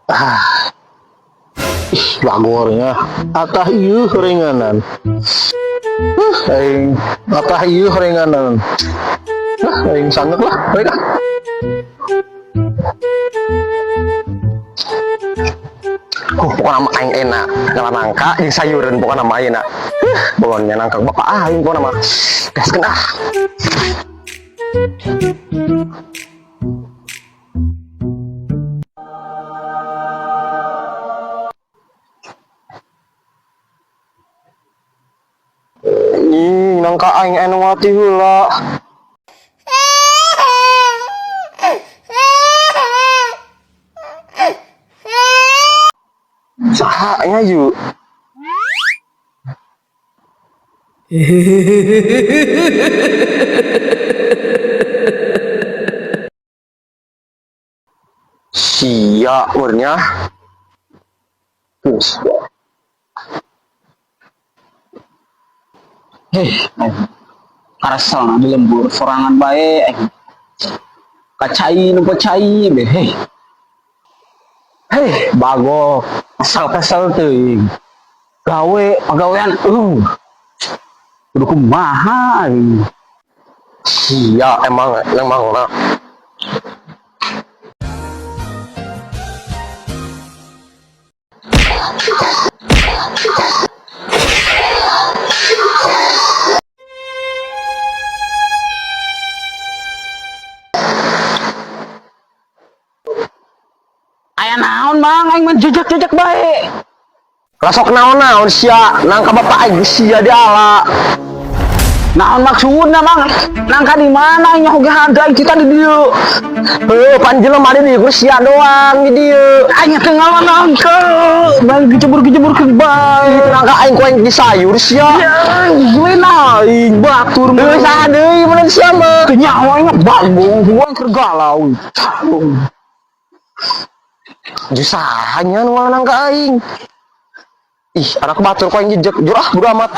Ah, ih, bagornya. Atah ieu horenganan. Aing atah ieu horenganan. Ah, aing sanggeuk lah, baik ah. Pokoknya mah aing enak. Ngala nangka jeung sayuran pokoknya mah ayeuna. Pokoknya nangka bapak aing pokoknya mah. Gaskeun ah. Ih, nangka aing anu mati heula. Saha nya ju? Sia urnya. Terus. Heh, karesel na di lembur sorangan bae eh. Ka cai nu cai be heh. Heh, bago kesel-kesel teuing. Gawe pagawean kudu kumaha aing. Sia emang emang nah. Aya naon, Mang, aing mah jejak-jejak bae. Lah sok naon-naon sia, nangka bapak aing sia diala. Naon maksudna, Mang? Nangka di mana aing nyaho ge hade aing kita di dieu. Heuh, pan jelema di dieu sia doang di dieu. Aing teu ngala nangka, bang gejebur-gejebur ke bae. Nangka aing ku aing disayur sia. Ya, gue aing batur Heuh, saha deui mun sia mah. Teu nyaho aing mah bagong, gua keur galau. Canggung. Ju saha nya nu nangka aing. Ih, anak batur ku aing jejek. Jur ah, bodo amat.